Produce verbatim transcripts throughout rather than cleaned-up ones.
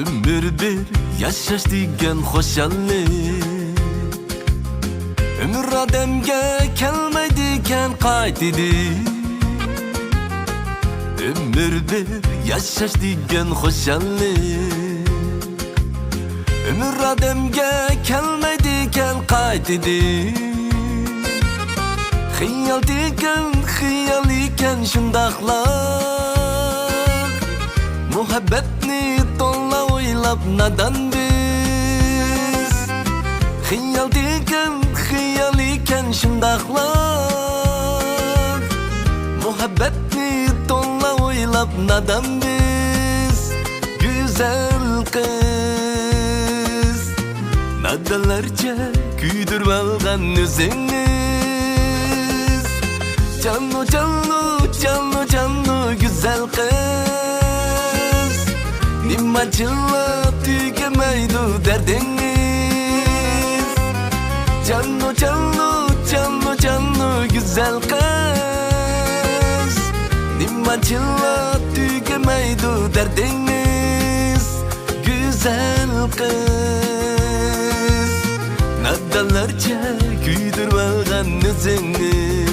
ئۆمۈر بىر ياشاش دېگەن خۇشاللىق، ئۆمۈر ئادەمگە كەلمەيدىكەن قايتىدىن. ئۆمۈر بىر ياشاش دېگەن خۇشاللىق، ئۆمۈر ئادەمگە كەلمەيدىكەن قايتىدىن. خىيال دېگەن خىيال ئىكەن شۇنداقلا، مۇھەببەتنى تولا ئويلاپ نادان بىز. خىيال دېگەن خىيال ئىكەن شۇنداقلا، مۇھەببەتنى تولا ئويلاپ نادان بىز. گۈزەل قىز، نادانلارچە كۆيدۈرۈۋالغان ئۆزىڭىز. جانۇ، جانۇ، جانۇ، جانۇ، گۈزەل قىز، نېمانچىلا تۈگىمەيدۇ دەردىڭىز. جانۇ، جانۇ، جانۇ، جانۇ، گۈزەل قىز، نېمانچىلا تۈگىمەيدۇ دەردىڭىز. گۈزەل قىز، نادانلارچە كۆيدۈرۈۋالغان ئۆزىڭىز.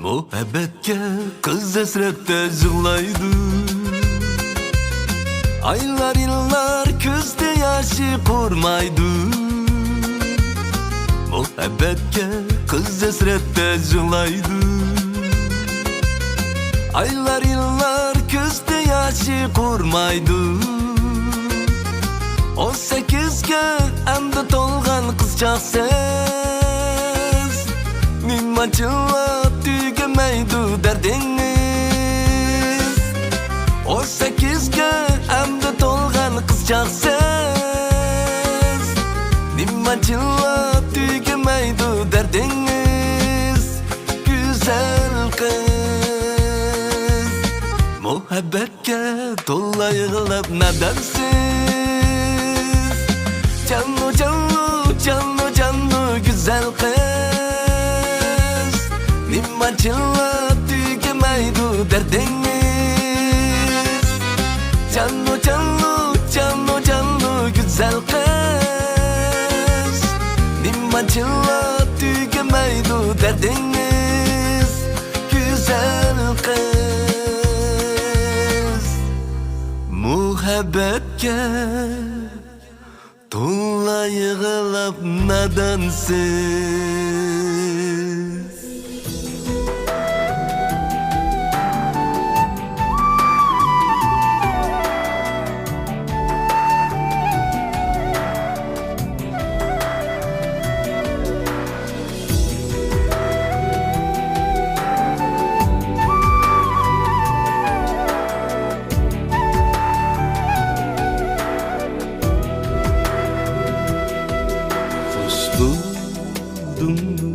مۇھەببەتكە قىز ھەسرەتتە يىغلايدۇ، ئايلار، يىللار كۆزدە ياشى قۇرۇمايدۇ. مۇھەببەتكە قىز ھەسرەتتە يىغلايدۇ، ئايلار، يىللار كۆزدە ياشى قۇرۇمايدۇ. ئون سەككىزگە ئەمدى تولغان قىزچاقسىز، نېمانچىلا تۈگىمەيدۇ دەردىڭىز. ئون سەككىزگە ئەمدى تولغان قىزچاقسىز، نېمانچىلا تۈگىمەيدۇ دەردىڭىز. گۈزەل قىز، مۇھەببەتكە تولا يىغلاپ نادانسىز. جانۇ، جانۇ، جانۇ، جانۇ، گۈزەل قىز، نېمانچىلا تۈگىمەيدۇ دەردىڭىز. جانۇ، جانۇ، جانۇ، جانۇ، گۈزەل قىز، نېمانچىلا تۈگىمەيدۇ دەردىڭىز. گۈزەل قىز، مۇھەببەتكە تولا يىغلاپ نادانسىز. خۇش بولدۇڭمۇ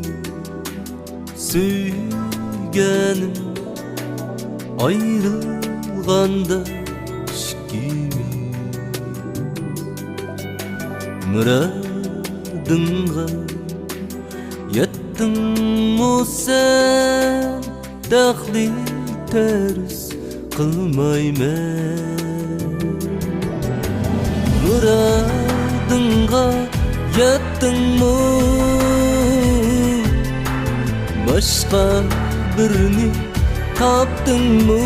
سۆيگەنىم، ئايرىلغاندا ئىككىمىز؟ مۇرادىڭغا يەتتىڭمۇ سەن؟ دەخلى تەرس قىلمايمەن. مۇرادىڭغا يەتتىڭمۇ؟ باشقا بىرنى تاپتىڭمۇ؟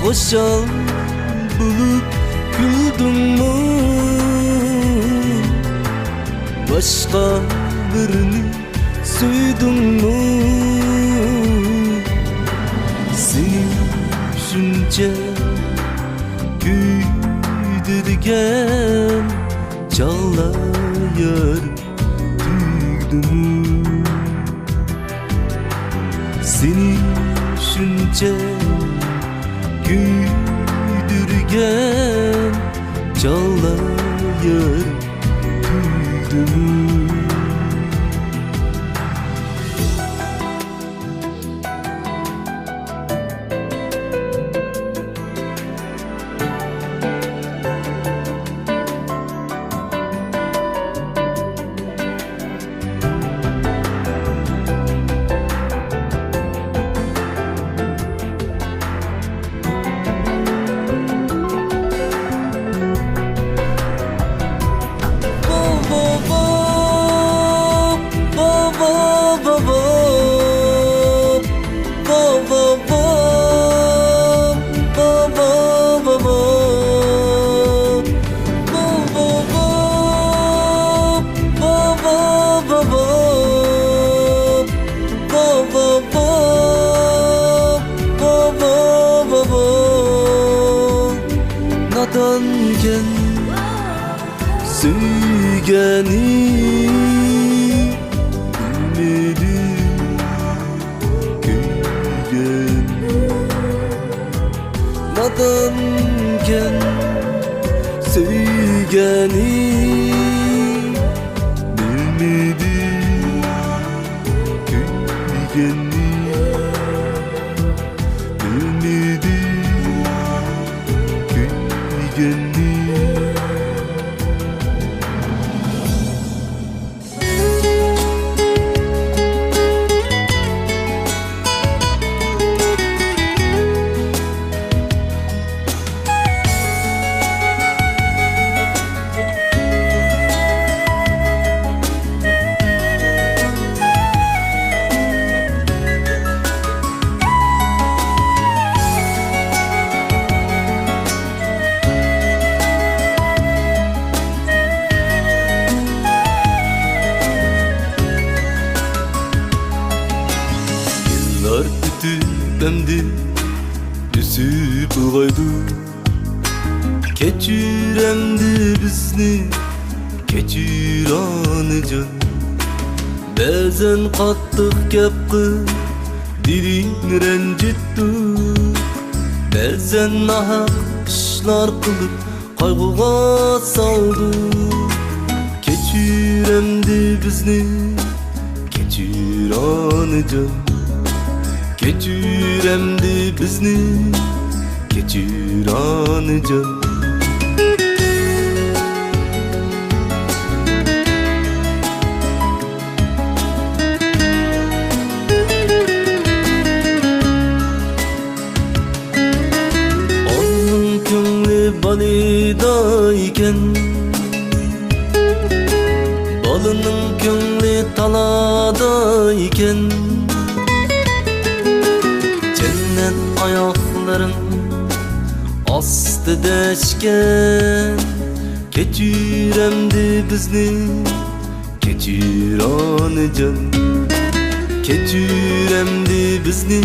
خۇشال بولۇپ كۈلدۈڭمۇ؟ باشقا بىرنى سۆيدۈڭمۇ؟ سېنى شۇنچە كۆيدۈرگەن چاغلار يار تۈگىدىمۇ؟ سېنى شۇنچە كۆيدۈرگەن چاغلار يار تۈگىدىمۇ؟ نادانكەن سۆيگەننى بىلمىدىم كۆيگەننى. نادانكەن سۆيگەننى بىلمىدىم كۆيگەننى. بىلمىدىم كۆيگەننى. يىللار ئۆتۈپ ئەمدى ئۆسۈپ ئۇلغايدۇ. كەچۈر ئەمدى بىزنى، كەچۈر ئانىجان. بەزەن قاتتىق گەپ قىل، دىلىڭ رەنجىتتۇ. بەزەن ناھەق ئىشلار قىلىپ، قايغۇغا سالدۇ. كەچۈر ئەمدى بىزنى، كەچۈر ئانىجان. كەچۈر ئەمدى بىزنى، كەچۈر ئانىجان. ئانىنىڭ كۆڭلى بالىدا ئىكەن، بالىنىڭ كۆڭلى تالادا ئىكەن. جەننەت ئاياغلىرىڭ ئاستىدا ئىكەن. كەچۈر ئەمدى بىزنى، كەچۈر ئانىجان. كەچۈر ئەمدى بىزنى،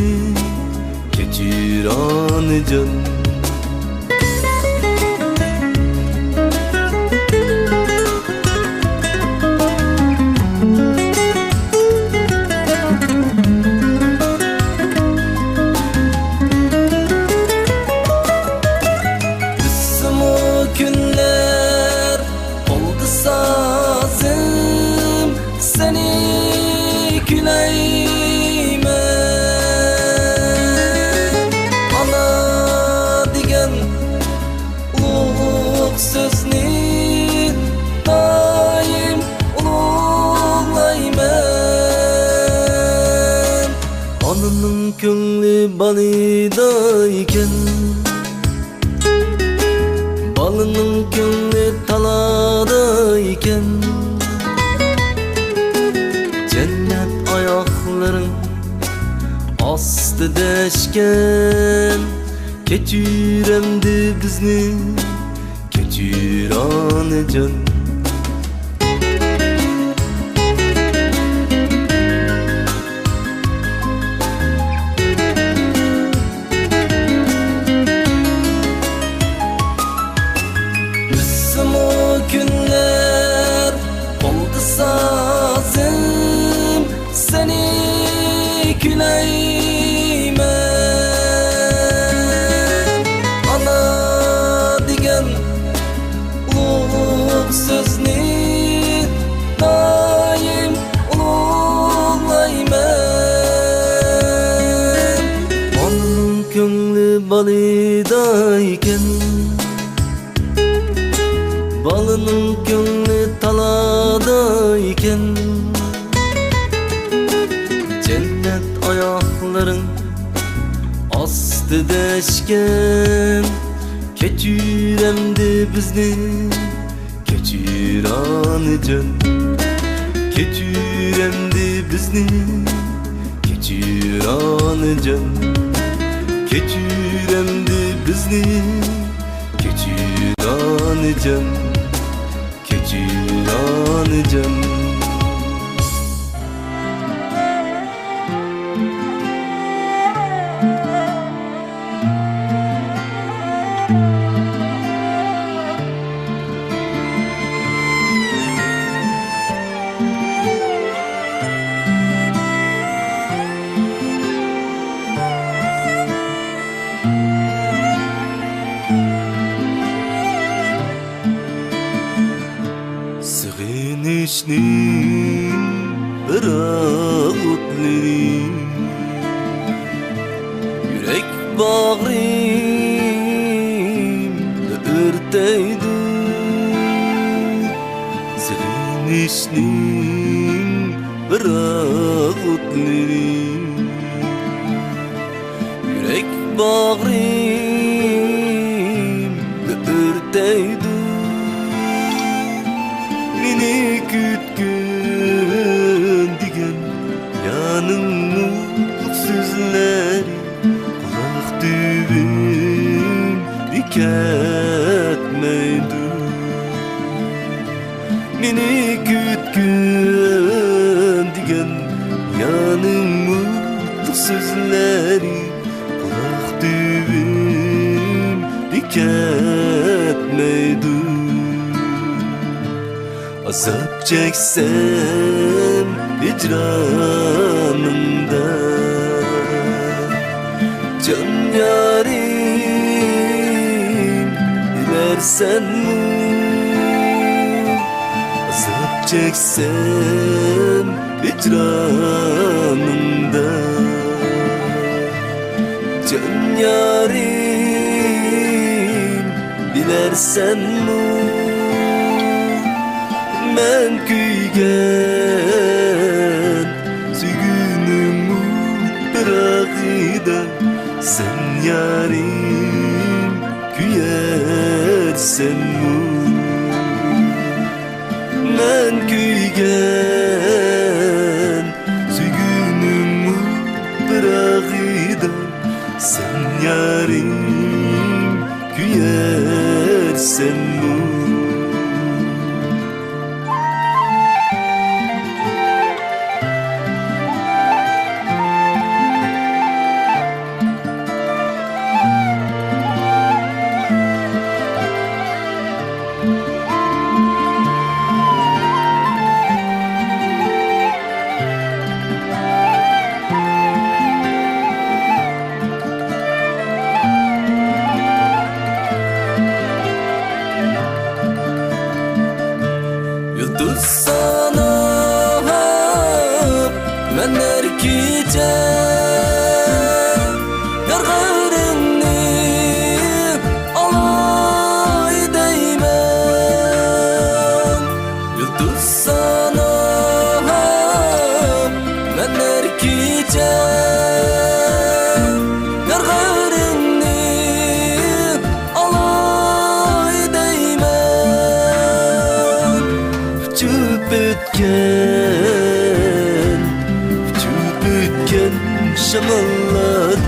كەچۈر ئانىجان. ئۆتسىمۇ كۈنلەر، بولدى سازىم، سېنى كۈيلەيمەن. ئانا دېگەن ئۇلۇغ سۆزنى دائىم ئۇلۇغلايمەن. ئانىنىڭ كۆڭلى بالىدا ئىكەن، بالىنىڭ كۆڭلى تالادا ئىكەن. جەننەت ئاياغلىرىڭ ئاستىدا ئىكەن. كەچۈر ئەمدى بىزنى، كەچۈر ئانىجان. ئۆتسىمۇ كۈنلەر، بولدى سازىم، سېنى كۈيلەيمەن. بالىدا ئىكەن، بالىنىڭ كۆڭلى تالادا ئىكەن. جەننەت ئاياغلىرىڭ ئاستىدا ئىكەن، كەچۈر ئەمدى بىزنى، كەچۈر ئانىجان، كەچۈر ئەمدى بىزنى، كەچۈر ئانىجان، كەچۈر ئەمدى بىزنى، كەچۈر ئانىجان، كەچۈر ئانىجان. سېغىنىشنىڭ بىراق ئوتلىرى يۈرەك باغرىمنى ئۆرتەيدۇ. سېغىنىشنىڭ بىراق ئوتلىرى يۈرەك باغرىمنى ئۆرتەيدۇ. مېنى كۈتكىن دېگەن يارنىڭ مۇڭلۇق سۆزلىرى قۇلاق تۈۋىمدە كەتمەيدۇ. مېنى كۈتكىن دېگەن يارنىڭ مۇڭلۇق سۆزلىرى قۇلاق تۈۋىمدە كەتمەيدۇ. ئازاب چەكسەم ھىجرانىڭدا، جان يارىم، بىلەرسەنمۇ؟ ئازاب چەكسەم ھىجرانىڭدا، جان يارىم، بىلەرسەنمۇ؟ مەن كۆيگەن سۆيگۈنىڭ پىراقىدا، سەن يارىم، كۆيەرسەنمۇ؟ مەن كۆيگەن سۆيگۈنىڭ پىراقىدا، سەن يارىم، كۆيەرسەنمۇ؟ يۇلتۇز ساناپ مەن ھەر كېچە، يار قەدرىڭنى ئالاي دەيمەن. يۇلتۇز ساناپ مەن ھەر كېچە، يار قەدرىڭنى ئالاي دەيمەن. ئۇچۇپ ئۆتكەن، ئۇچۇپ ئۆتكەن شاماللار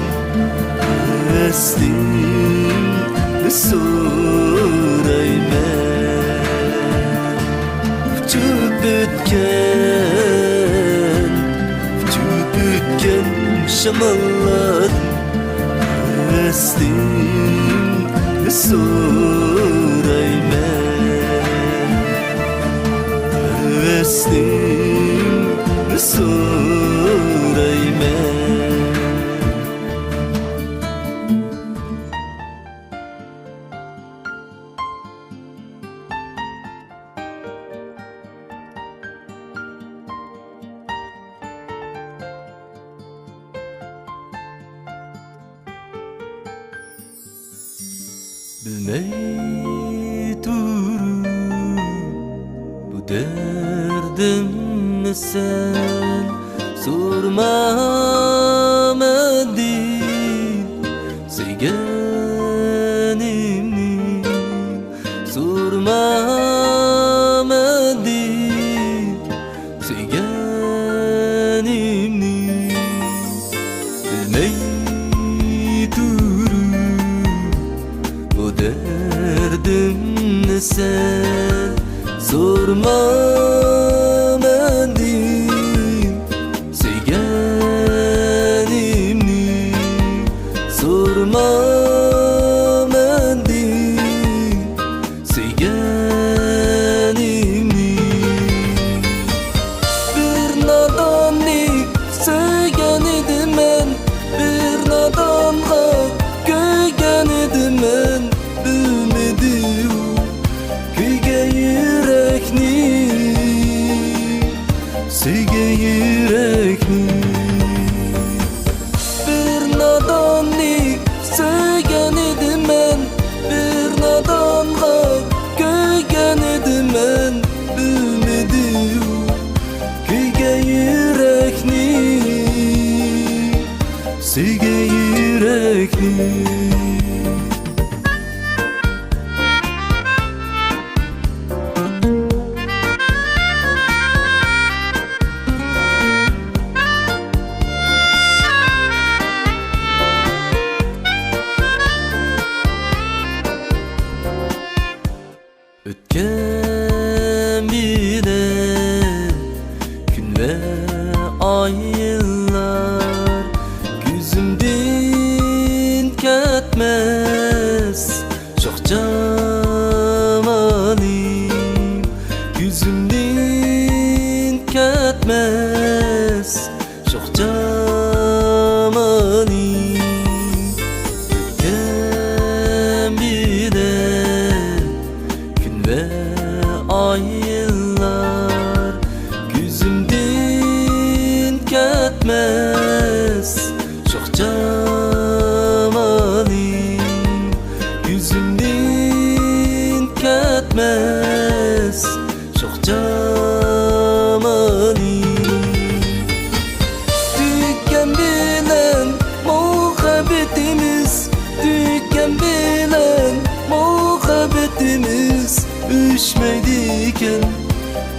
ھەۋەستىن سورايمەن. ئۇچۇپ ئۆتكەن، ئۇچۇپ ئۆتكەن شاماللار ھەۋەستىن سورايمەن. ھەۋەستىن سورايمەن. بىلمەي تۇرۇپ بۇ دەردىمنى سەن، سورىما مەندىن سۆيگىنىمنى، سورىما مەندىن سۆيگىنىمنى. بىلمەي تۇرۇپ بۇ دەردىمنى سەن، سورىما مەندىن سۆيگىنىمنى، سورىما مەندىن سۆيگىنىمنى. بىر ناداننى سۆيگەن ئىدىمەن، بىر نادانغا كۆيگەن ئىدىمەن، بىلمىدى ئۇ كۆيگەن يۈرەكنى، سۆيگەن يۈرەكنى. بىر ناداننى سۆيگەن ئىدىمەن، بىر نادانغا كۆيگەن ئىدىمەن، بىلمىدى ئۇ كۆيگەن يۈرەكنى، سۆيگەن يۈرەكنى. ئۆتكەن بىلەن كۈن ۋە ئايلار كۆزۈمدىن كەتمەس. شوخ جامالىم كۆزۈمدىن كەتمەس، شوخ جامالىم. ئۆتكەن بىلەن كۈن ۋە ئايلار كۆزۈمدىن كەتمەس، شوخ جامالىم كۆزۈمدىن كەتمەس، شوخ جامالىم. تۈگىگەن بىلەن مۇھەببىتىمىز، تۈگىگەن بىلەن مۇھەببىتىمىز ئۆچمەيدىكەن.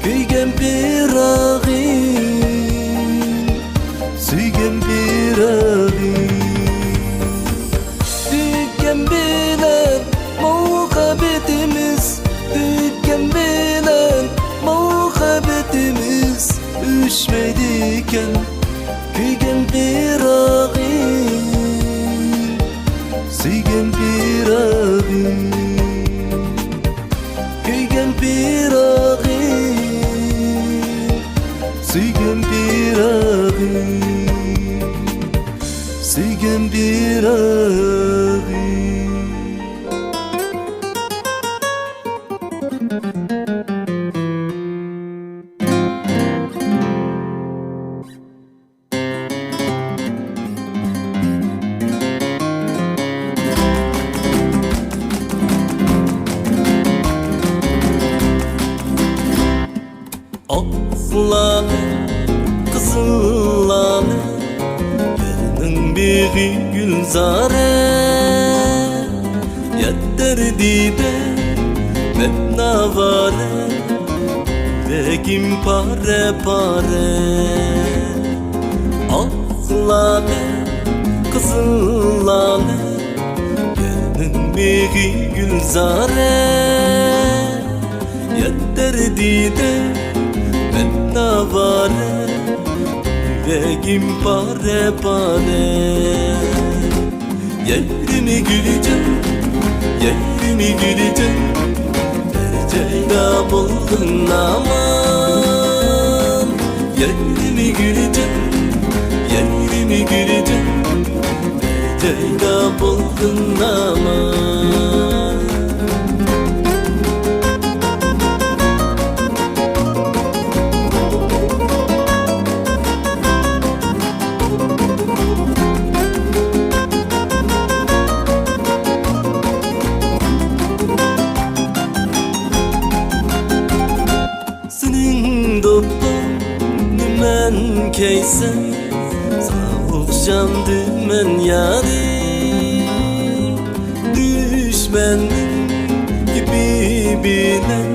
كۆيگەن پىراقىم، سۆيگەن پىراقىم. تۈگىگەن بىلەن مۇھەببىتىمىز، تۈگىگەن بىلەن مۇھەببىتىمىز ئۆچمەيدىكەن. كۆيگەن پىراقىم، سۆيگەن پىراقىم. كۆيگەن پىراقىم، سۆيگەن پىراقىم، سۆيگەن پىراقىم. ئاقلارنى، قىزىللارنى، يەرنىڭ بېغى گۈلزارە. يەتتەر دىدە مەن ئاۋارە، يۈرىكىم پارە-پارە. ئاقلارنى، قىزىللارنى، يەرنىڭ بېغى گۈلزارە. يەتتەر دىدە مەن ئاۋارە، يۈرىكىم پارە-پارە. يېرىم گۈلجان، يېرىم گۈلجان، بىر جايدا بولغىن ئامان. يېرىم گۈلجان، يېرىم گۈلجان، بىر جايدا بولغىن ئامان. كەيسەن، ساڭا ئوخشامدىمەن يارىم. دۈشمەننىڭ گېپى بىلەن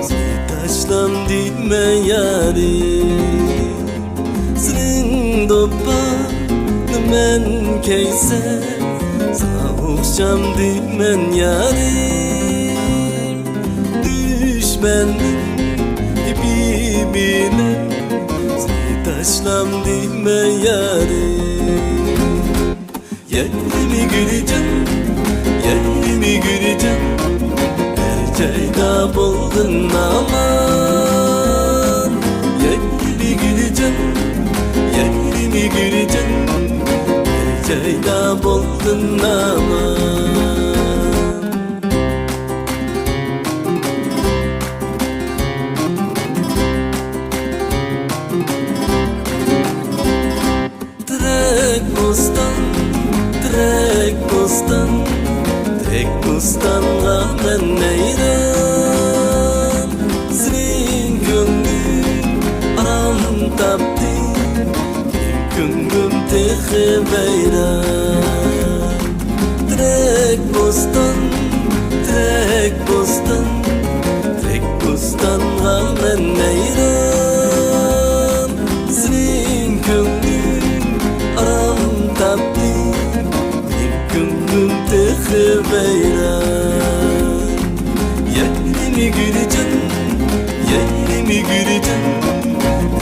سېنى تاشلامدىمەن يارىم. سېنىڭ دوپپاڭنى مەن كەيسەم، ساڭا ئوخشامدىمەن يارىم. دۈشمەننىڭ گېپى بىلەن سېنى تاشلامدىمەن يارىم. يەرلىمى گۈلجان، يەرلىمى گۈلجان، ھەر جايدا بولغىن ئامان. يەرلىمى گۈلجان، يەرلىمى گۈلجان، ھەر جايدا بولغىن ئامان. تېرەك بوستان، تېرەك بوستان، تېرەك بوستانغا مەن ھەيران. سېنىڭ كۆڭلۈڭ ئارام تاپتى، مېنىڭ كۆڭلۈم تېخى ۋەيران. تېرەك بوستان، تېرەك بوستان، تېرەك بوستانغا مەن ھەيران. سېنىڭ كۆڭلۈڭ ئارام تاپتى، مېنىڭ كۆڭلۈم تېخى ۋەيران. يەرلىمى گۈلجان، يەرلىمى گۈلجان،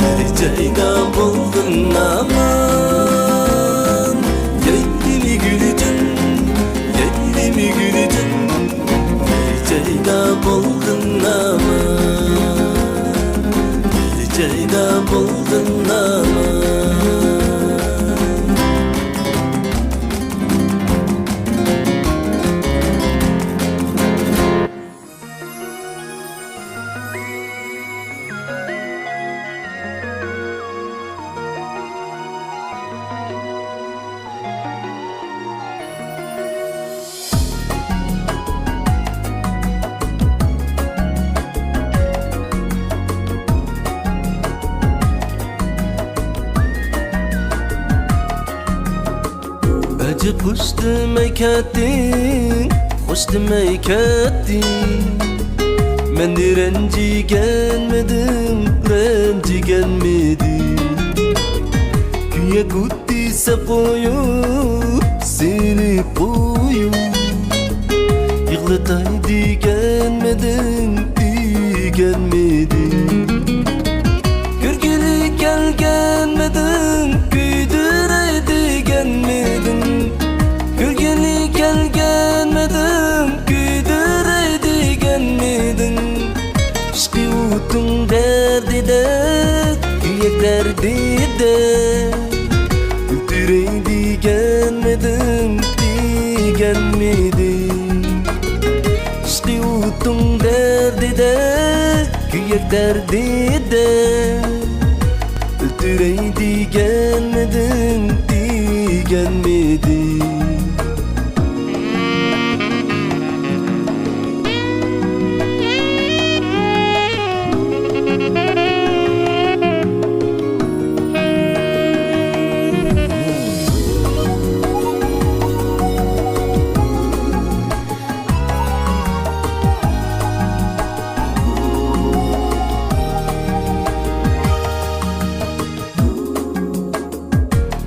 ھەر جايدا بولغىن ئامان. يەرلىمى گۈلجان، يەرلىمى گۈلجان، ھەر جايدا بولغىن ئامان. ھەر جايدا بولغىن ئامان. ئەجەب خوش دېمەي كەتتىڭ، خوش دېمەي كەتتىڭ. مەن رەنجىگەنمىدىم، رەنجىگەنمىدىم؟ كۆيەك ئوتى سېلىپ قويۇپ، سېلىپ قويۇپ، يىغلىتاي دېگەنمىدىم، دېگەنمىدىم؟ كۆرگىلى كەلگەنمىدىڭ، كۆيدۈرەي دېگەنمىدىڭ؟ كۆرگىلى كەلگەنمىدىڭ، كۆيدۈرەي دېگەنمىدىڭ؟ ئىشقى ئوتۇڭ دەردىدە، كۆيەك دەردىدە، ئۆلتۈرەي دېگەنمىدىڭ، دېگەنمىدىڭ؟ ئىشقى ئوتۇڭ دەردىدە، كۆيەك دەردىدە، ئۆلتۈرەي دېگەنمىدىڭ، دېگەنمىدىڭ؟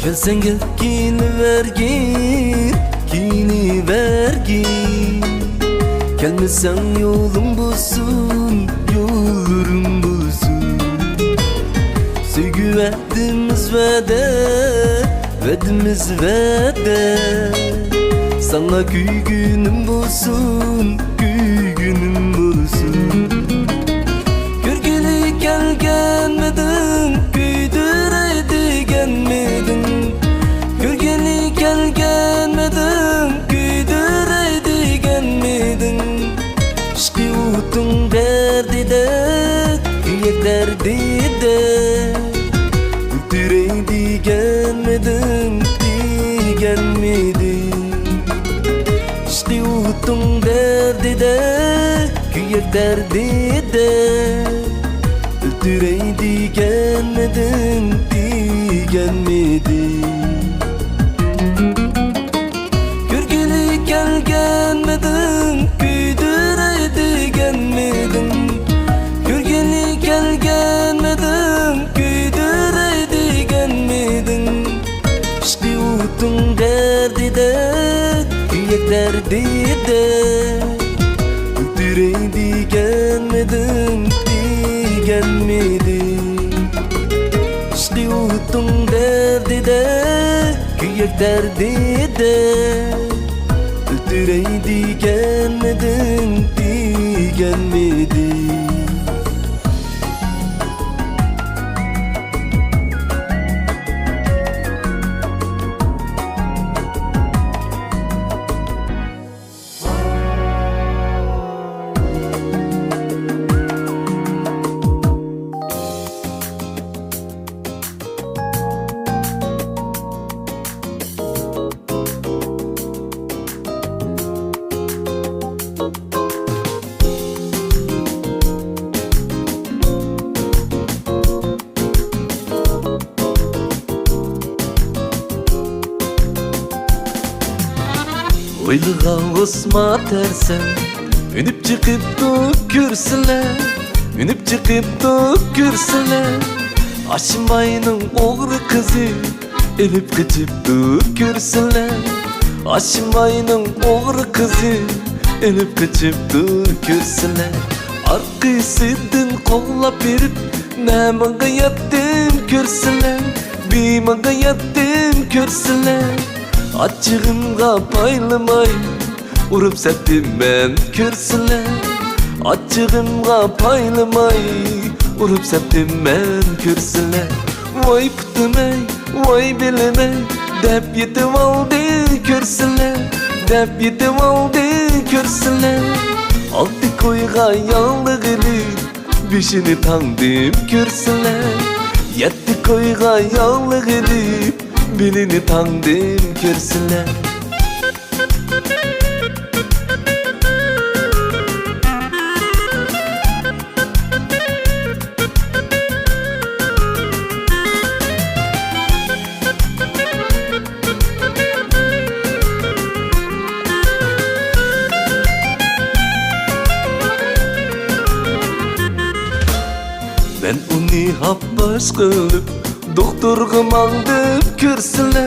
كەلسەڭ كېلىۋەرگىن، كېلىۋەرگىن. كەلمىسەڭ يولۇڭ بولسۇن، يوللىرىڭ بولسۇن. سۆيگۈ ۋەدىمىز ۋەدە، ۋەدىمىز ۋەدە. ساڭا كۆيگىنىم بولسۇن، كۆيگىنىم بولسۇن. كۆرگىلى كەلگەنمىدىڭ، كۆيدۈرەي دېگەنمىدىڭ؟ كۆرگىلى كەلگەنمىدىڭ، كۆيدۈرەي دېگەنمىدىڭ؟ ئىشقى ئوتۇڭ دەردىدە، كۆيەك دەردىدە، ئۆلتۈرەي دېگەنمىدىڭ، دېگەنمىدىڭ؟ ئىشقى ئوتۇڭ دەردىدە، كۆيەك دەردىدە، ئۆلتۈرەي دېگەنمىدىڭ، دېگەنمىدىڭ؟ كۆرگىلى كەلگەنمىدىڭ، كۆيدۈرەي دېگەنمىدىڭ؟ كۆرگىلى كەلگەنمىدىڭ، كۆيدۈرەي دېگەنمىدىڭ؟ ئىشقى ئوتۇڭ دەردىدە، كۆيەك دەردىدە، ئۆلتۈرەي دېگەنمىدىڭ، دېگەنمىدىڭ؟ ئىشقى ئوتۇڭ دەردىدە، كۆيەك دەردىدە، ئۆلتۈرەي دېگەنمىدىڭ، دېگەنمىدىڭ؟ ھويلىغا ئوسما تەرسەم، ئۈنۈپ چىقىپتۇ كۆرسىلە، ئۈنۈپ چىقىپتۇ كۆرسىلە. ئاشماينىڭ ئوغرى قىزى ئېلىپ قېچىپتۇ كۆرسىلە، ئاشماينىڭ ئوغرى قىزى ئېلىپ قېچىپتۇ كۆرسىلە. ئارقىسىدىن قوغلاپ بېرىپ، نەمىڭگە يەتتىم كۆرسىلە، بىمىڭگە يەتتىم كۆرسىلە. ئاچچىقىمغا پايلىماي، ئۇرۇپ سەپتىم مەن كۆرسىلە. ئاچچىقىمغا پايلىماي، ئۇرۇپ سەپتىم مەن كۆرسىلە. ۋاي پۇتۇم-ئەي، ۋاي بېلىم-ئەي، دەپ يېتىۋالدى كۆرسىلە، دەپ يېتىۋالدى كۆرسىلە. ئالتە كويغا ياغلىغىلى، بېشىنى تاڭدىم كۆرسىلە. يەتتە كويغا ياغلىغىلى، بېلىنى تاڭدىم كۆرسىلە. مەن ئۇنى ھاپپاش قىلىپ، دوختۇرغا ماڭدىم كۆرسىلە،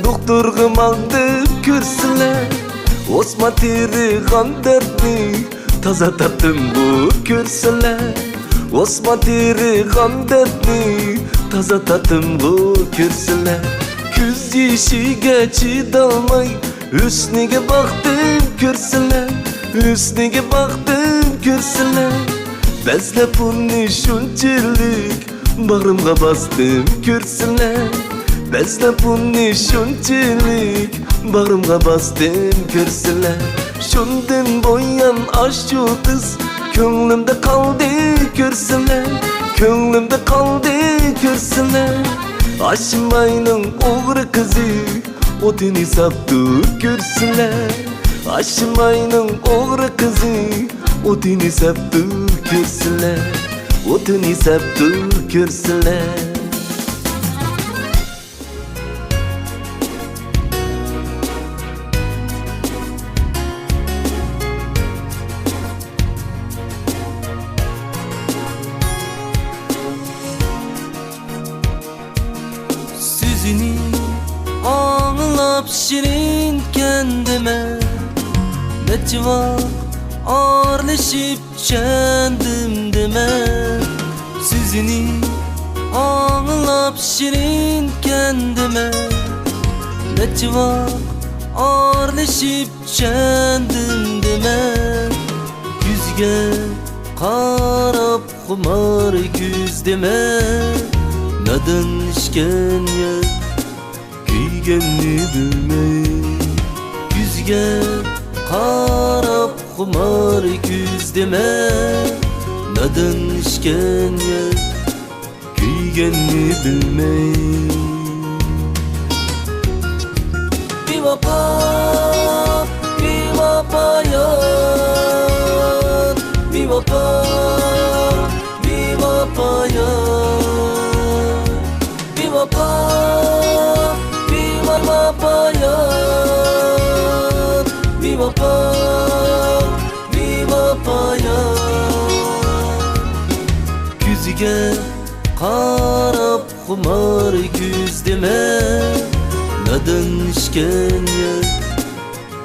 دوختۇرغا ماڭدىم كۆرسىلە. ئوسما تېرىغان دەردنى تازا تارتتىمغۇ كۆرسىلە، ئوسما تېرىغان دەردنى تازا تارتتىمغۇ كۆرسىلە. كۆز يېشىگە چىدالماي، ھۆسنىگە باقتىم كۆرسىلە، ھۆسنىگە باقتىم كۆرسىلە. بەزلەپ ئۇنى شۇنچىلىك باغرىمغا باستىم كۆرسىلە، بەزلەپ ئۇنى شۇنچىلىك باغرىمغا باستىم كۆرسىلە. شۇندىن بۇيان ئاشۇ قىز كۆڭلۈمدە قالدى كۆرسىلە، كۆڭلۈمدە قالدى كۆرسىلە. ئاشماينىڭ ئوغرى قىزى ئوتىنى ساپتۇ كۆرسىلە، ئاشماينىڭ ئوغرى قىزى ئوتىنى سەپتۇ كۆرسىلە، ئوتىنى سەپتۇ كۆرسىلە. سۆزىنى ئاڭلاپ شېرىنكەن دېمە، نەچچە ۋاق ئارىلىشىپ چۈشەندىم دېمە. سۆزىنى ئاڭلاپ شېرىنكەن دېمە، نەچچە ۋاق ئارىلىشىپ چۈشەندىم دېمە. كۆزگە قاراپ خۇمار كۆز دېمە، نادان ئىكەن يا كۆيگەننى بىلمەي. كۆزگە قاراپ خۇمار كۆز دېمە، نادان ئىكەن يا كۆيگەننى بىلمەي. بىۋاپا، بىۋاپا يار، بىۋاپا، بىۋاپا يار. قاراپ خۇمار كۈزدىمەن، نادان ئىچكەن يەر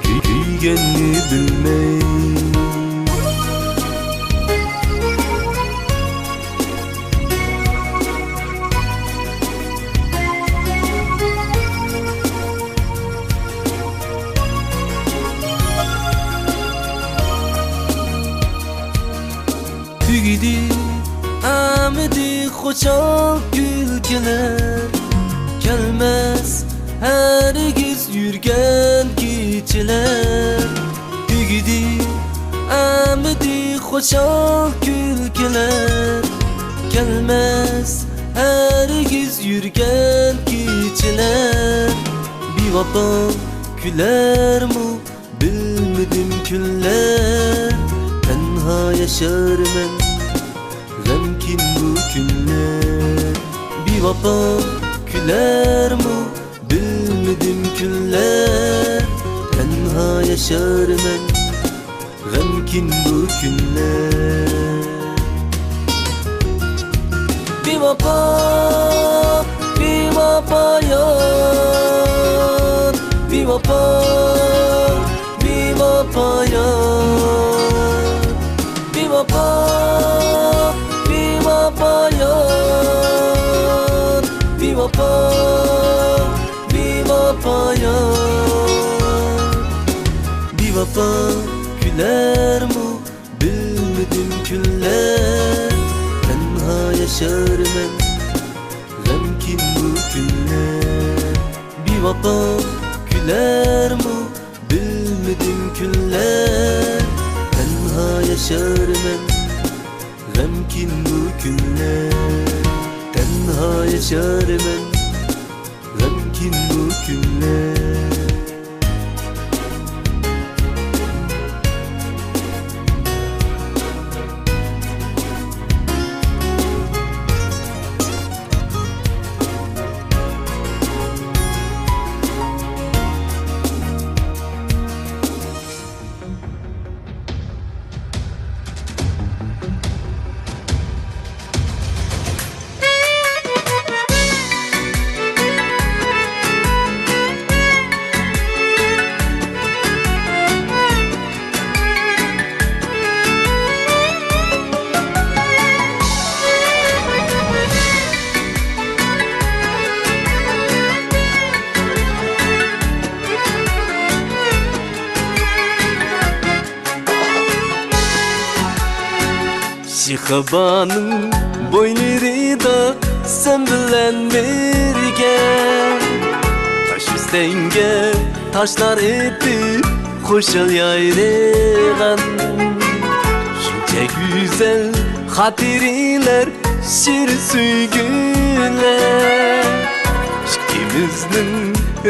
كۆيگەننى بىلمەي. تۈگىدى ئەمدى خۇشال كۈلكىلەر، كەلمەس ھەرگىز يۈرگەن كېچىلەر. تۈگىدى ئەمدى خۇشال كۈلكىلەر، كەلمەس ھەرگىز يۈرگەن كېچىلەر. بىۋاپا كۈلەرمۇ بىلمىدىم كۈنلەر، تەنھا ياشارمەن غەمكىن بۇ كۈنلەر. بىۋاپا كۈلەرمۇ بىلمىدىم كۈنلەر، تەنھا ياشارمەن غەمكىن بۇ كۈنلەر. بىۋاپا، بىۋاپا يار، بىۋاپا، بىۋاپا يار. بىۋاپا، بىۋاپا يار، بىۋاپا، بىۋاپا يار. بىۋاپا كۈلەرمۇ بىلمىدىم كۈنلەر، تەنھا ياشارمەن غەمكىن بۇ كۈنلەر. بىۋاپا كۈلەرمۇ بىلمىدىم كۈنلەر، تەنھا ياشارمەن غەمكىن بۇ كۈنلەر. تەنھا ياشارمەن غەمكىن بۇ كۈنلەر. شىخابانىڭ بويلىرىدا سەن بىلەن بىرگە، تاش ئۈستەڭگە تاشلار ئېتىپ خۇشال يايرىغان. شۇنچە گۈزەل خاتىرىلەر، شېرىن سۆيگۈلەر، ئىككىمىزنىڭ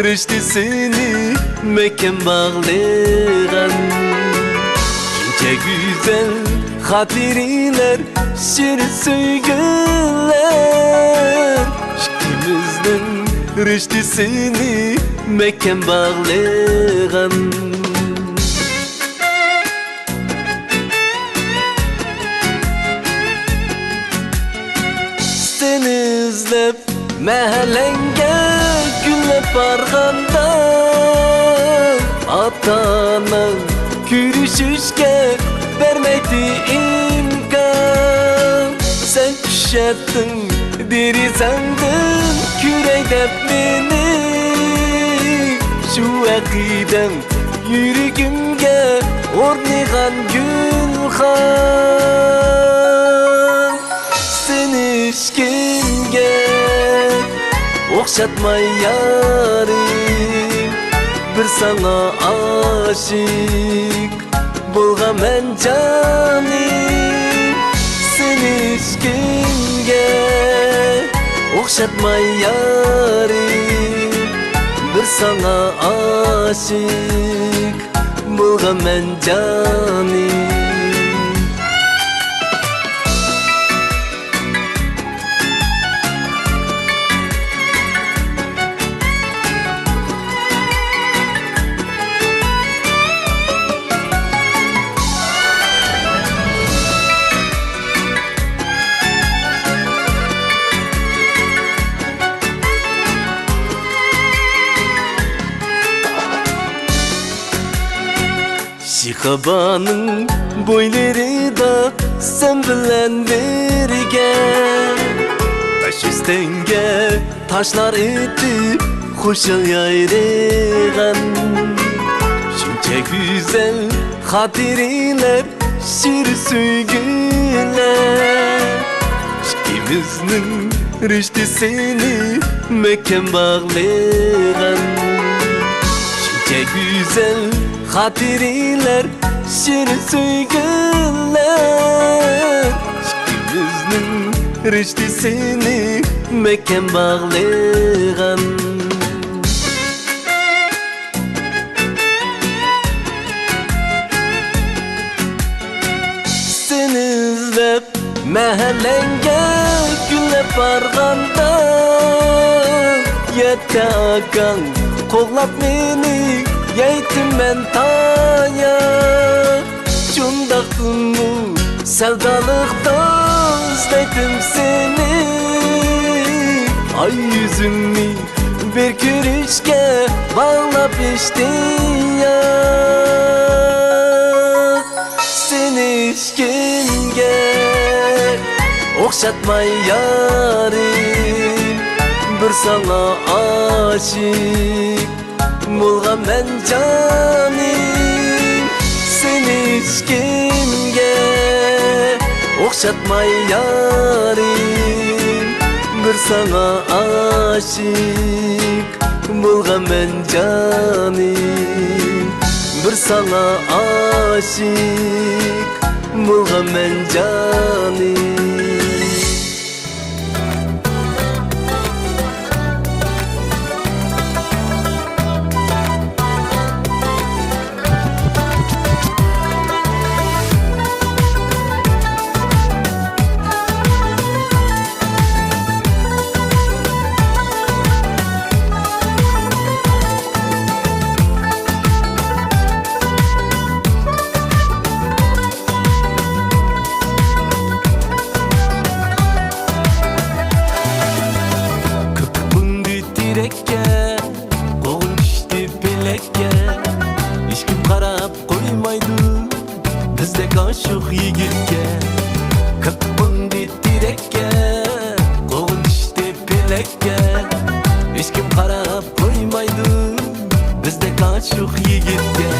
رىشتىسىنى مەھكەم باغلىغان. شۇنچە گۈزەل خاتىرىلەر، شېرىن سۆيگۈلەر، ئىككىمىزنىڭ رىشتىسىنى مەھكەم باغلىغان. سېنى ئىزدەپ مەھەللەڭگە گۈللەپ بارغاندا، ئاتا-ئاناڭ كۆرۈشۈشكە بەرمەيتتى ئىمكان. سەن چۈشەتتىڭ دېرىزەڭدىن كۆرەي دەپ مېنى، شۇ ئەقىدەڭ يۈرىكىمگە ئورنىغان گۈلخان. سېنى ھېچكىمگە ئوخشاتماي يارىم، بىر ساڭا ئاشىق بولغانمەن جانىم. سېنى ھېچكىمگە ئوخشاتماي يارىم، بىر ساڭا ئاشىق بولغانمەن جانىم. شىخاباننىڭ بويلىرىدا سەن بىلەن بىرگە، بەش يۈز تەڭگە تاشلار ئېتىپ خۇشال يايرىغان. شۇنچە گۈزەل خاتىرىلەر، شېرىن سۆيگۈلەر، ئىككىمىزنىڭ رىشتىسىنى مەھكەم باغلىغان. شۇنچە گۈزەل خاتىرىلەر، شېرىن سۆيگۈلەر، ئىككىمىزنىڭ رىشتىسىنى مەھكەم باغلىغان. سېنى ئىزدەپ مەھەللەڭگە گۈللەپ بارغاندا، يەتتە ئاكاڭ قوغلاپ مېنى يەيتىمەن تاياق. شۇنداقتىمۇ سەۋدالىقتا ئىزدەيتتىم سېنى، ئاي يۈزۈڭنى بىر كۆرۈشكە باغلاپ ئىشتىياق. سېنى ھېچكىمگە ئوخشاتماي يارىم، بىر ساڭا ئاشىق بولغانمەن جانىم، سېنى ھېچكىمگە ئوخشاتماي يارىم، بىر ساڭا ئاشىق بولغانمەن جانىم، بىر ساڭا ئاشىق بولغانمەن جانىم. كۆك قوندى تېرەككە، قوغۇن چۈشتى پېلەككە، ھېچكىم قاراپ قويمايدۇ بىزدەك ئاشۇق يىگىتكە. كۆك قوندى تېرەككە، قوغۇن چۈشتى پېلەككە، ھېچكىم قاراپ قويمايدۇ بىزدەك ئاشۇق يىگىتكە.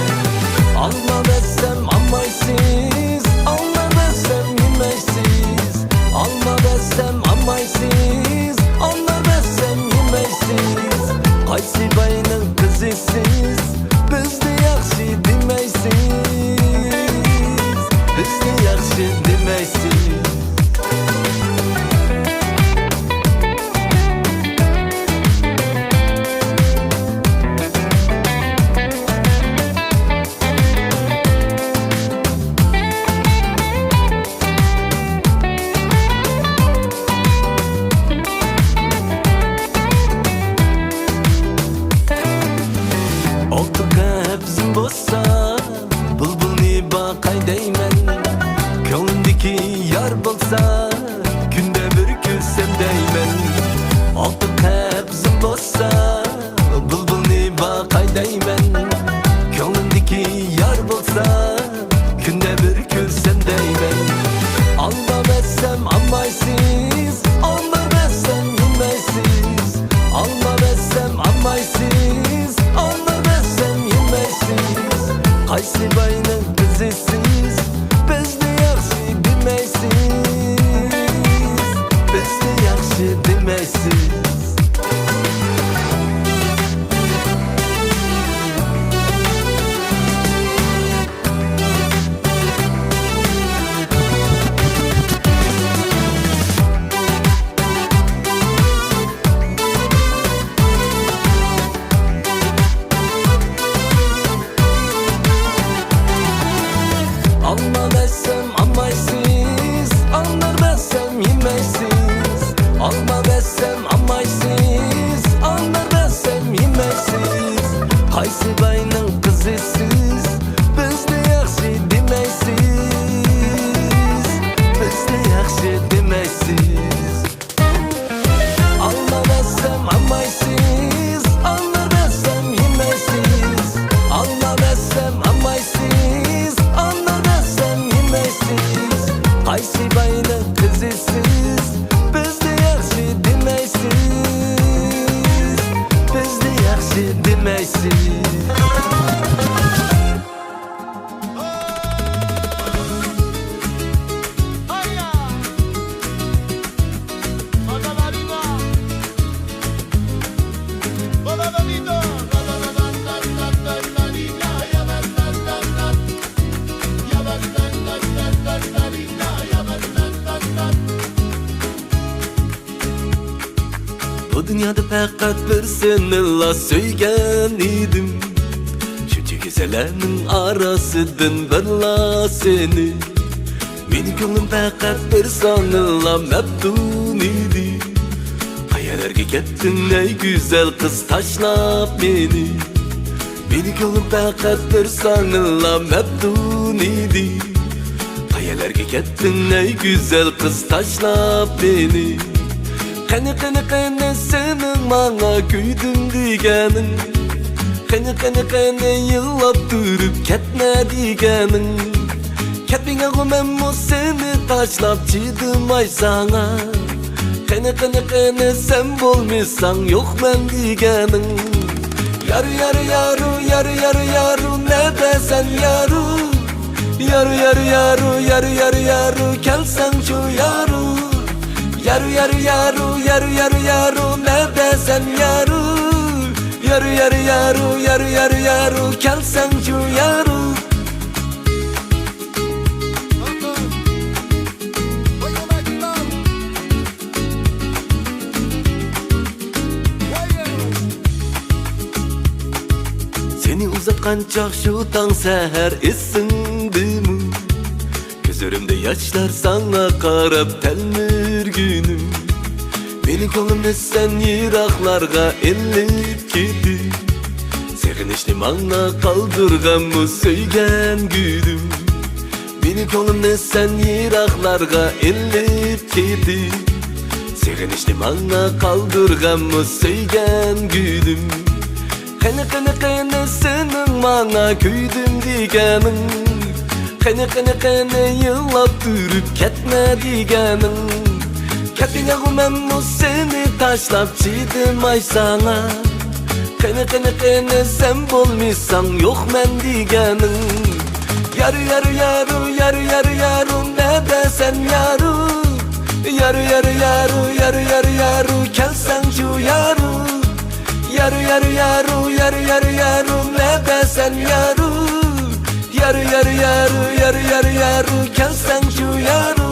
ئالما بەرسەم ئالمايسىز، ئالما بەرسەم يېمەيسىز، ئالما بەرسەم ئالمايسىز، ئالما بەرسەم يېمەيسىز. قايسى باينىڭ قىزى سىز، بىزنى ياخشى دېمەيسىز، بىزنى ياخشى دېمەيسىز. ئالتە قەپىسىم بولسا، بۇلبۇلنى باقاي دەيمەن. كۆڭلۈمدىكى يار بولسا، كۈندە بىر كۆرسەم دەيمەن. ئالتە قەپىسىم بولسا، بۇلبۇلنى باقاي دەيمەن. كۆڭلۈمدىكى يار بولسا، كۈندە بىر كۆرسەم دەيمەن. ئالما بەرسەم ئالمايسىز، ئالما بەرسەم يېمەيسىز، ئالما بەرسەم ئالمايسىز، ئالما بەرسەم يېمەيسىز. قايسى باينىڭ قىزى سىز، بىزنى ياخشى دېمەيسىز، بىزنى ياخشى دېمەيسىز. ئالما بەرسەم ئالمايسىز، ئالما بەرسەم يېمەيسىز. ئالما بەرسەم ئالمايسىز، ئالما بەرسەم يېمەيسىز. قايسى باينىڭ قىزى سىز، بىزنى ياخشى دېمەيسىز، بىزنى ياخشى دېمەيسىز. ئالما بەرسەم ئالمايسىز، ئالما بەرسەم يېمەيسىز. ئالما بەرسەم ئالمايسىز، دۇنيادا پەقەت بىر سېنىلا سۆيگەن ئىدىم. شۇنچە گۈزەللەرنىڭ ئارىسىدىن بىرلا سېنى. مېنىڭ كۆڭلۈم پەقەت بىر ساڭىلا مەپتۇن ئىدى. قەيەرلەرگە كەتتىڭ ئەي گۈزەل قىز تاشلاپ مېنى؟ مېنىڭ كۆڭلۈم پەقەت بىر ساڭىلا مەپتۇن ئىدى. قەيەرلەرگە كەتتىڭ ئەي گۈزەل قىز تاشلاپ مېنى؟ قېنى، قېنى، قېنى سېنىڭ ماڭا كۆيدۈم دېگەنىڭ؟ قېنى، قېنى، قېنى يىغلاپ تۇرۇپ كەتمە دېگەنىڭ؟ كەتمىگەنغۇ مەنمۇ سېنى تاشلاپ چىدىماي ساڭا. قېنى، قېنى، قېنى سەن بولمىساڭ يوقمەن دېگەنىڭ؟ يارۇ، يارۇ، يارۇ، يارۇ، يارۇ، يارۇ، نەدە سەن يارۇ؟ يارۇ، يارۇ، يارۇ، يارۇ، يارۇ، يارۇ، كەلسەڭچۇ يارۇ؟ يارۇ، يارۇ، يارۇ، يارۇ، يارۇ، يارۇ، نەدە سەن يارۇ؟ يارۇ، يارۇ، يارۇ، يارۇ، يارۇ، يارۇ، كەلسەڭچۇ يارۇ؟ سېنى ئۇزاتقان چاغ شۇ تاڭ سەھەر ئېسىڭدىمۇ؟ كۆزلىرىمدە ياشلار ساڭا قاراپ تەلمۈرگىنىم. مېنىڭ كۆڭلۈمنى سەن يىراقلارغا ئېلىپ كېتىپ، سېغىنىشنى ماڭا قالدۇرغانمۇ سۆيگەن گۈلۈم؟ مېنىڭ كۆڭلۈمنى سەن يىراقلارغا ئېلىپ كېتىپ، سېغىنىشنى ماڭا قالدۇرغانمۇ سۆيگەن گۈلۈم؟ قېنى، قېنى، قېنى سېنىڭ ماڭا كۆيدۈم دېگەنىڭ؟ قېنى، قېنى، قېنى يىغلاپ تۇرۇپ كەتمە دېگەنىڭ؟ كەتمىگەنغۇ مەنمۇ سېنى تاشلاپ چىدىماي ساڭا. قېنى، قېنى، قېنى سەن بولمىساڭ يوقمەن دېگەنىڭ؟ يارۇ، يارۇ، يارۇ، يارۇ، يارۇ، يارۇ، نەدە سەن يارۇ؟ يارۇ، يارۇ، يارۇ، يارۇ، يارۇ، يارۇ، كەلسەڭچۇ يارۇ؟ يارۇ، يارۇ، يارۇ، يارۇ، يارۇ، يارۇ، نەدە سەن يارۇ؟ يارۇ، يارۇ، يارۇ، يارۇ، يارۇ، يارۇ، كەلسەڭچۇ يارۇ؟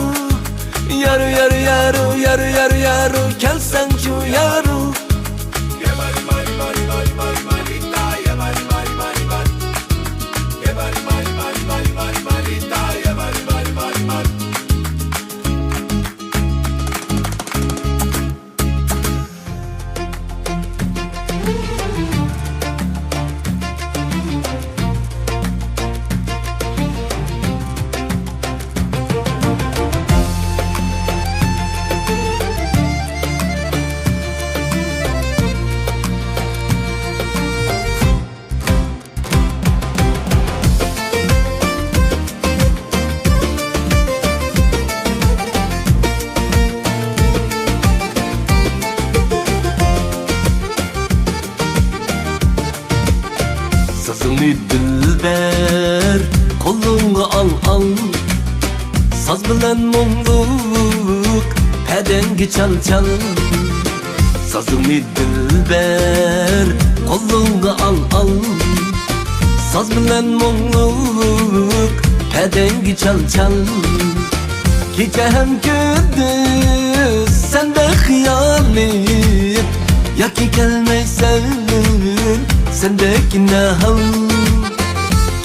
يارۇ، يارۇ، يارۇ، يارۇ، يارۇ، يارۇ، كەلسەڭچۇ يارۇ؟ سازىڭنى دىلبەر قولۇڭغا ئال، ئال. ساز بىلەن مۇڭلۇق پەدەڭگە چال، چال. سازىڭنى دىلبەر قولۇڭغا ئال، ئال. ساز بىلەن مۇڭلۇق پەدەڭگە چال، چال. كېچە ھەم كۈندۈز سەندە خىيالىم، ياكى كەلمەيسەن سەندەك نەھال.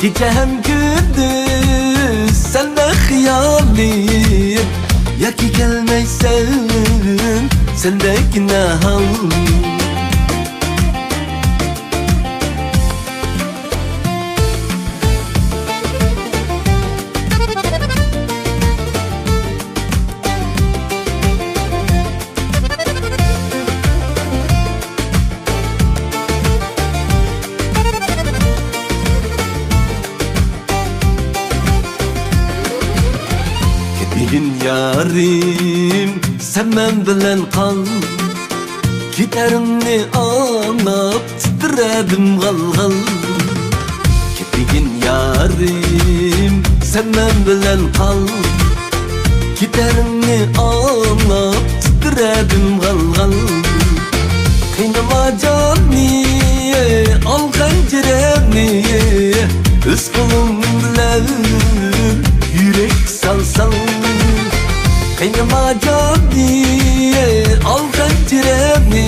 كېچە ھەم كۈندۈز سەندە خىيالىم، ياكى كەلمەيسەن سەندەك نەھال. كەتمىگىن يارىم، سەن مەن بىلەن قال. كېتەرىڭنى ئاڭلاپ تىترەدىم غال-غال. كەتمىگىن يارىم، سەن مەن بىلەن قال. كېتەرىڭنى ئاڭلاپ تىترەدىم غال-غال. قىينىما جاننى، ئال خەنجىرىمنى، ئۆز قولۇڭ بىلەن يۈرەك سالساڭ. قىينىما جاننى، ئال خەنجىرىمنى،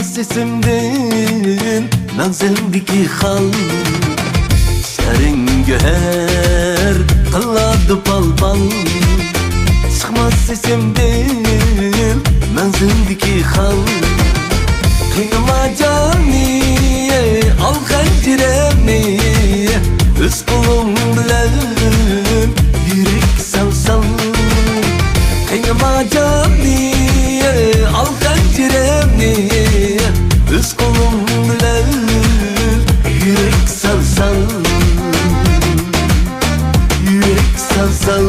سېسىمدىن مەڭزىڭدىكى خال، شەرىڭ گۆھەر قىلىدۇ پال-پال. چىقماس سېسىمدىن مەڭزىڭدىكى خال. قىينىما جاننى، ئال خەنجىرىمنى، ئۆز قولۇڭ بىلەن يۈرەك سال-سال. قىينىما جاننى، ئال خەنجىرىمنى، ئۆز قولۇڭ بىلەن يۈرەك سال-سال، يۈرەك سال-سال.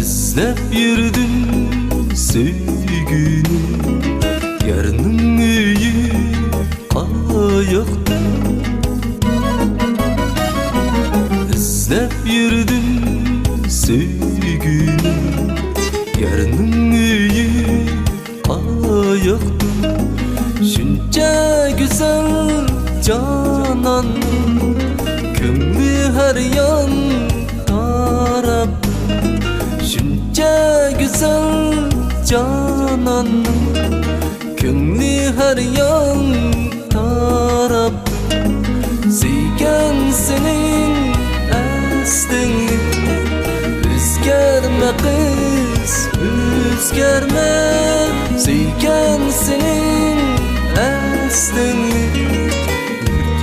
ئىزدەپ يۈردۈم سۆيگۈنى، يارنىڭ ئۆيى قاياقتا؟ ئىزدەپ يۈردۈم سۆيگۈنى، يارنىڭ ئۆيى قاياقتا؟ شۇنچە گۈزەل جاناننىڭ كۆڭلى ھەر يان تاراپ، شۇنچە گۈزەل جاناننىڭ كۆڭلى ھەر يان تاراپ. سۆيگەن سېنىڭ ئەسلىڭنى، ئۆزگەرمە قىز، ئۆزگەرمە. سۆيگەن سېنىڭ ئەسلىڭنى،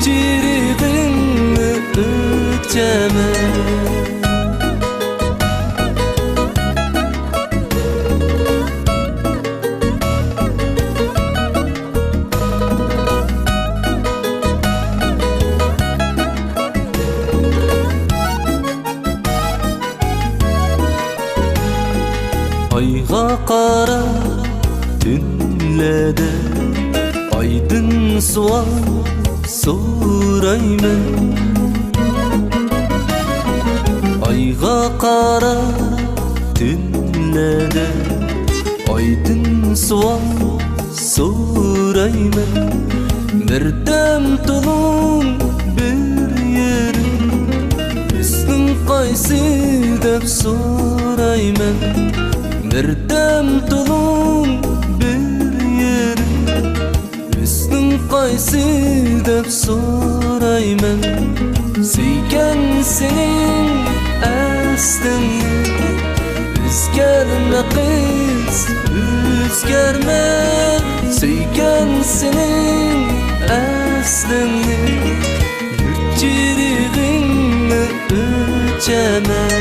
چىرىغىڭنى ئۆچەمەن. ئايغا قارا تۈنلەردە ئايدىن سوئال سورايمەن. ئايغا قارا تۈنلەردە ئايدىن سوئال سورايمەن. بىردەم تۇرۇڭ بىر يېرىم، ئىسمىڭ قايسى دەپ سورايمەن. بىردەم تۇرۇڭ بىر يېرىم، ئىسمىڭ قايسى دەپ سورايمەن. سۆيگەن سېنىڭ ئەسلىڭنى، ئۆزگەرمە قىز، ئۆزگەرمە. سۆيگەن سېنىڭ ئەسلىڭنى، چىرىغىڭنى ئۆچەمەن.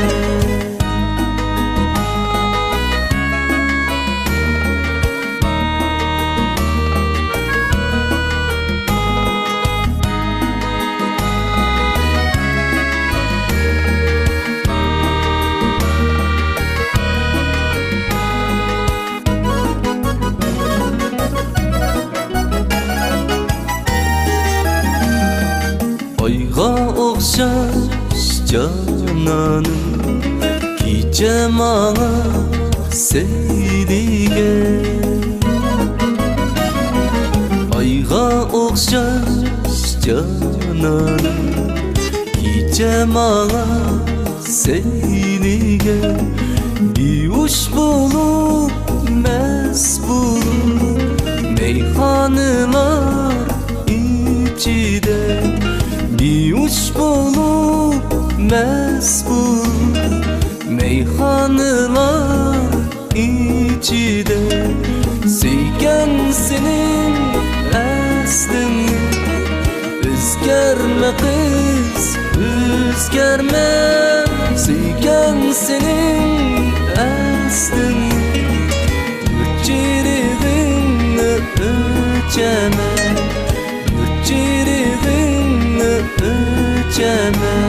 ئايغا ئوخشاش جانانىم، كېچە ماڭا سەيلىگە. ئايغا ئوخشاش جانانىم، كېچە ماڭا سەيلىگە. بىھوش بولۇپ، مەست بولۇپ، مەيخانىلار ئىچىدە. بىھوش بولۇپ، مەست بولۇپ، مەيخانىلار ئىچىدە. سۆيگەن سېنىڭ ئەسلىڭنى، ئۆزگەرمە قىز، ئۆزگەرمە. سۆيگەن سېنىڭ ئەسلىڭنى، چىرىغىڭنى ئۆچەمەن، چىرىغىڭنى ئۆچەمەن.